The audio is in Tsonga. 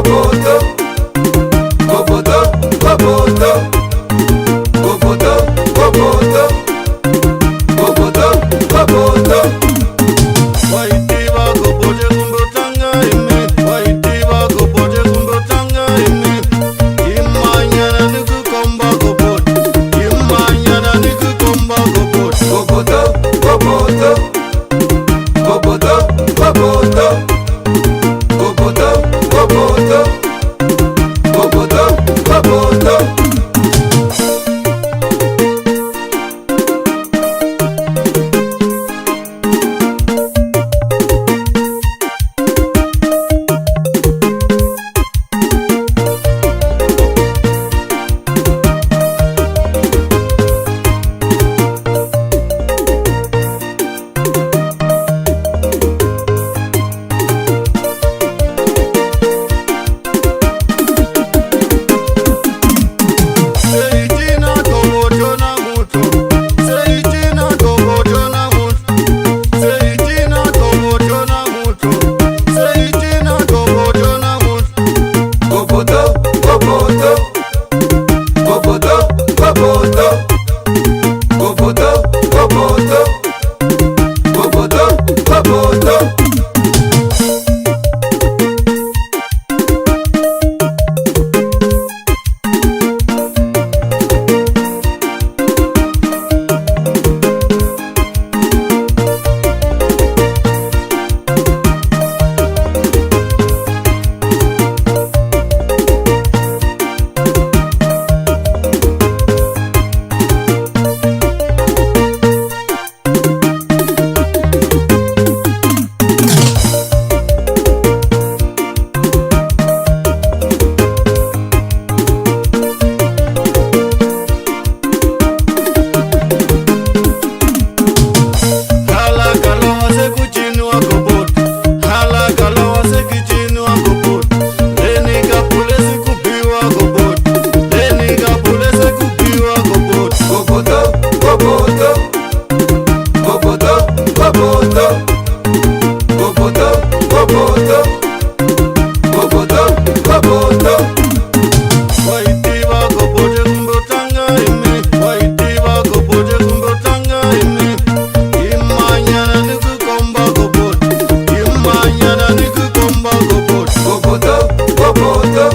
Koboto, koboto, koboto, koboto, koboto, koboto, koboto. Waitiva kopote kumbotanga imi, waitiva kopote kumbotanga imi. Imanyana nikukomba kopote, imanyana nikukomba kopote. Koboto, koboto, koboto, koboto, koboto, koboto, koboto, koboto. Seitina koboto na muto, seitina koboto na muto, seitina koboto na muto, seitina koboto na muto. Koboto, koboto, koboto, koboto, koboto, koboto, koboto, koboto. Hala kala wase kuchinwa koboto, hala kala wase kichinwa koboto. Leni kapule sikupiwa koboto, leni kapule sikupiwa koboto. Koboto, koboto, koboto, koboto, koboto, koboto, koboto, koboto. Waitiva kopote kumbotanga imi, waitiva kopote kumbotanga imi. Imanyana nikukomba kopote, imanyana nikukomba kopote. Koboto, koboto,